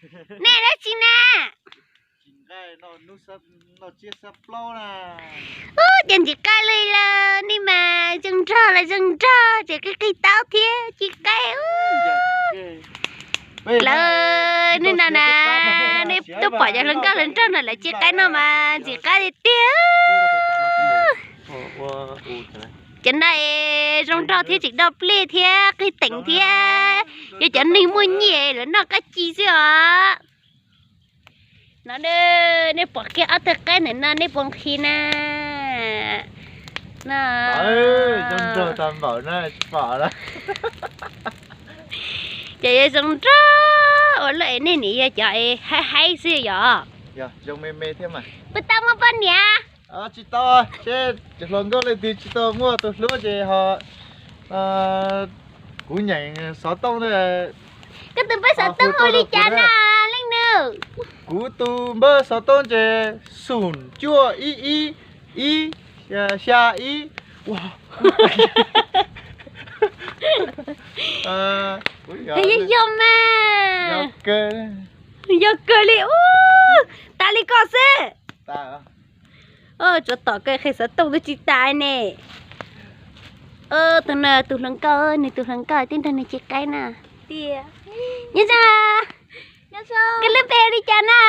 Nej dab tsi na? Ub, cov ntsis qaib li lawm, nej mas zoo nraug los zoo nraug, tseem qig qig taub thiab cia qaib. Lawv, nej no na, nej tuaj pom cov hluas nkauj hluas nraug no lawv cia qaib no mas ntxim qab tiag tiag. Cov no zoo nraug thiab tseem doj pliaj thiab qig teem thiab, yog cov neeg muaj nyiaj lawv noj qab ci xwb os. No, nej pom kiag ob tug qaib ntawm no nej puas nqhis na? No, zoo nraug tag npaum na, tsis pom na. Cov yog zoo nraug ua luaj es nej nim yog cov haib haib xwb yom? Zoo me me thiab mas. Puas tau muaj poj niam? Tsis tau, seb cov hluas nkauj leej twg tsis tau muaj tus hlub ces ho kuv nyeem xov tooj. Koj tus npawb xov tooj hu li cas na leej nus? Kuv tus npawb xov tooj ces xoom cuaj ib ib ib xya ib. Yog yog mas, yog kawg li ub, tas li ko xwb. Tsuav tom kawg qhia xov tooj twb tsis tas ne. Tus no tus hluas nkauj, nws tus hluas nkauj twb nrog nws cia qaib na. Tiag. Nyob zoo. Koj lub npe hu li cas na?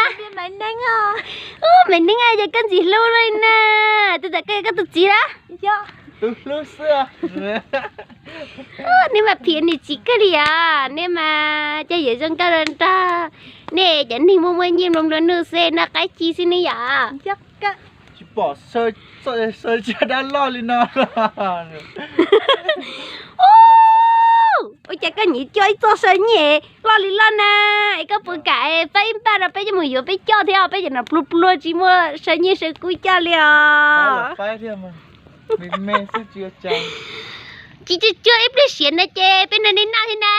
Ub, Maiv Neeb, yog koj ntxim hlub li na. Tus ntawm koj yog koj tus txiv lawm? Nej mas phim niam txiv kawg li os, nej mas cov yawm zoo nkauj los nrog nej cov neeg muaj muaj nyiaj nplua nplua nuj xwb noj qaib ci xwb ne yom. Tsis pom saw tsiaj dab loj li no. Ua cas koj nyiam coj ib txoj saw nyiaj loj li loj na? Es koj puas kam faib ib npaj rau peb coj mus yuav peb coj thiab, peb cov no pluag pluag tsis muaj saw nyiaj saw kub coj li os. Tsis cuag cuag ib pliag siav no ces peb nrog nej noj thiab na.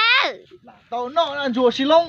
Tau noj na ntsuag si loob.